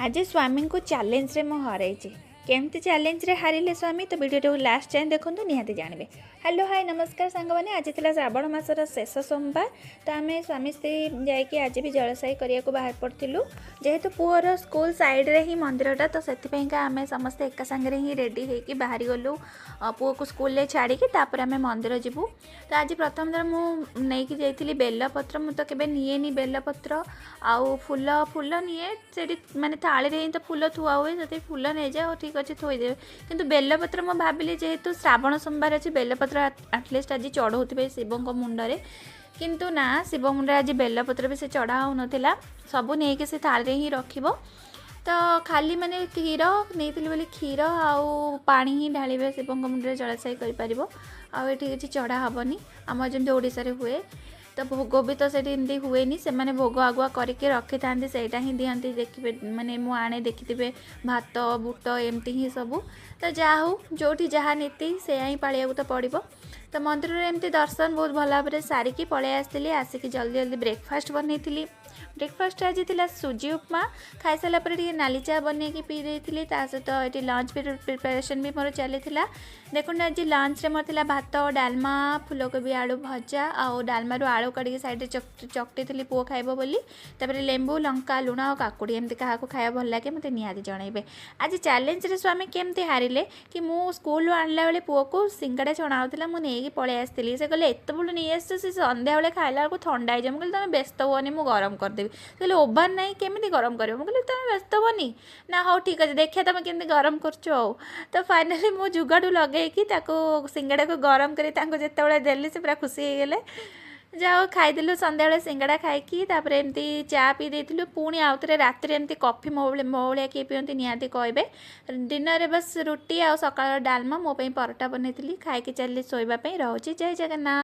ଆଜି ସ୍ୱାମୀଙ୍କୁ ଚ୍ୟାଲେଞ୍ଜରେ ମୁଁ ହରାଇଛି। କେମିତି ଚ୍ୟାଲେଞ୍ଜରେ ହାରିଲେ ସ୍ୱାମୀ, ତ ଭିଡ଼ିଓଟାକୁ ଲାଷ୍ଟ ଯାଏଁ ଦେଖନ୍ତୁ, ନିହାତି ଜାଣିବେ। ହ୍ୟାଲୋ, ହାଇ, ନମସ୍କାର ସାଙ୍ଗମାନେ। ଆଜି ଥିଲା ଶ୍ରାବଣ ମାସର ଶେଷ ସୋମବାର। ତ ଆମେ ସ୍ୱାମୀ ସ୍ତ୍ରୀ ଯାଇକି ଆଜି ବି ଜଳସାଇ କରିବାକୁ ବାହାରି ପଡ଼ିଥିଲୁ। ଯେହେତୁ ପୁଅର ସ୍କୁଲ ସାଇଡ଼୍ରେ ହିଁ ମନ୍ଦିରଟା, ତ ସେଥିପାଇଁକା ଆମେ ସମସ୍ତେ ଏକା ସାଙ୍ଗରେ ହିଁ ରେଡ଼ି ହେଇକି ବାହାରିଗଲୁ। ପୁଅକୁ ସ୍କୁଲରେ ଛାଡ଼ିକି ତାପରେ ଆମେ ମନ୍ଦିର ଯିବୁ। ତ ଆଜି ପ୍ରଥମ ଥର ମୁଁ ନେଇକି ଯାଇଥିଲି ବେଲପତ୍ର। ମୁଁ ତ କେବେ ନିଏନି ବେଲପତ୍ର ଆଉ ଫୁଲ। ଫୁଲ ନିଏ ସେଠି, ମାନେ ଥାଳିରେ ହିଁ ତ ଫୁଲ ଥୁଆ ହୁଏ, ସେଥି ଫୁଲ ନେଇଯାଏ, ହଉ ଠିକ୍ ଅଛି, ଥୋଇଦେବେ। କିନ୍ତୁ ବେଲପତ୍ର ମୁଁ ଭାବିଲି ଯେହେତୁ ଶ୍ରାବଣ ସୋମବାର ଅଛି, ବେଲପତ୍ର ଆଟଲିଷ୍ଟ ଆଜି ଚଢ଼ଉଥିବେ ଶିବଙ୍କ ମୁଣ୍ଡରେ। କିନ୍ତୁ ନା, ଶିବ ମୁଣ୍ଡରେ ଆଜି ବେଲପତ୍ର ବି ସେ ଚଢ଼ା ହେଉନଥିଲା। ସବୁ ନେଇକି ସେ ଥାଳିରେ ହିଁ ରଖିବ। ତ ଖାଲି ମାନେ କ୍ଷୀର ନେଇଥିଲି ବୋଲି କ୍ଷୀର ଆଉ ପାଣି ହିଁ ଢାଳିବେ ଶିବଙ୍କ ମୁଣ୍ଡରେ, ଜଳାଶୟ କରିପାରିବ। ଆଉ ଏଠି କିଛି ଚଢ଼ା ହେବନି, ଆମର ଯେମିତି ଓଡ଼ିଶାରେ ହୁଏ। ତ ଭୋଗ ବି ତ ସେଠି ଏମିତି ହୁଏନି, ସେମାନେ ଭୋଗ ଆଗୁଆ କରିକି ରଖିଥାନ୍ତି, ସେଇଟା ହିଁ ଦିଅନ୍ତି। ଦେଖିବେ, ମାନେ ମୁଁ ଆଣେ, ଦେଖିଥିବେ, ଭାତ, ବୁଟ ଏମିତି ହିଁ ସବୁ। ତ ଯାହା ହଉ, ଯେଉଁଠି ଯାହା ନୀତି ସେଇଆ ହିଁ ପାଳିବାକୁ ତ ପଡ଼ିବ। ତ ମନ୍ଦିରରେ ଏମିତି ଦର୍ଶନ ବହୁତ ଭଲ ଭାବରେ ସାରିକି ପଳେଇ ଆସିଥିଲି। ଆସିକି ଜଲ୍ଦି ଜଲ୍ଦି ବ୍ରେକଫାଷ୍ଟ ବନେଇଥିଲି। ବ୍ରେକଫାଷ୍ଟ ଆଜି ଥିଲା ସୁଜି ଉପମା। ଖାଇସାରିଲା ପରେ ଟିକେ ନାଲି ଚା ବନେଇକି ପିଇ ଦେଇଥିଲି। ତା ସହିତ ଏଠି ଲଞ୍ଚ ପ୍ରିପାରେସନ୍ ବି ମୋର ଚାଲିଥିଲା। ଦେଖନ୍ତୁ, ଆଜି ଲଞ୍ଚରେ ମୋର ଥିଲା ଭାତ, ଡାଲମା, ଫୁଲକୋବି ଆଳୁ ଭଜା। ଆଉ ଡାଲମାରୁ ଆଳୁ କାଢ଼ିକି ସାଇଡ଼୍ରେ ଚକଟିଥିଲି ପୁଅ ଖାଇବ ବୋଲି। ତାପରେ ଲେମ୍ବୁ, ଲଙ୍କା, ଲୁଣ ଆଉ କାକୁଡ଼ି। ଏମିତି କାହାକୁ ଖାଇବା ଭଲ ଲାଗେ, ମୋତେ ନିହାତି ଜଣାଇବେ। ଆଜି ଚ୍ୟାଲେଞ୍ଜରେ ସ୍ୱାମୀ କେମିତି ହାରିଲେ କି ମୁଁ ସ୍କୁଲରୁ ଆଣିଲା ବେଳେ ପୁଅକୁ ସିଙ୍ଗଡ଼ା ଛଣା ହେଉଥିଲା, ମୁଁ ନେଇକି ପଳେଇ ଆସିଥିଲି। ସେ କହିଲେ, ଏତେବେଳୁ ନେଇ ଆସିଛ, ସେ ସନ୍ଧ୍ୟାବେଳେ ଖାଇଲା ବେଳକୁ ଥଣ୍ଡା ହେଇଯିବ। ମୁଁ କହିଲି, ତୁମେ ବ୍ୟସ୍ତ ହୁଅନି, ମୁଁ ଗରମ କରିଦେବି। ସେ କହିଲେ, ଓଭାନ ନାହିଁ, କେମିତି ଗରମ କରିବ? ମୁଁ କହିଲି, ତୁମେ ବ୍ୟସ୍ତ ହୁଅନି ନା, ହଉ ଠିକ୍ ଅଛି, ଦେଖିବା ତୁମେ କେମିତି ଗରମ କରୁଛ। ଆଉ ତ ଫାଇନାଲି ମୁଁ ଯୁଗାଡ଼ୁ ଲଗେଇକି ତାକୁ ସିଙ୍ଗଡ଼ାକୁ ଗରମ କରି ତାଙ୍କୁ ଯେତେବେଳେ ଦେଲି, ସେ ପୁରା ଖୁସି ହେଇଗଲେ। ଯାହା ହଉ, ଖାଇଦେଲୁ। ସନ୍ଧ୍ୟାବେଳେ ସିଙ୍ଗଡ଼ା ଖାଇକି ତାପରେ ଏମିତି ଚା ପିଇ ଦେଇଥିଲୁ। ପୁଣି ଆଉଥରେ ରାତିରେ ଏମିତି କଫି। ମୋ ଭଳିଆ କିଏ ପିଅନ୍ତି, ନିହାତି କହିବେ। ଦିନରେ ବାସ୍ ରୁଟି ଆଉ ସକାଳର ଡାଲମା, ମୋ ପାଇଁ ପରଟା ବନେଇଥିଲି। ଖାଇକି ଚାଲିଲି ଶୋଇବା ପାଇଁ। ରହୁଛି, ଜୟ ଜଗନ୍ନାଥ।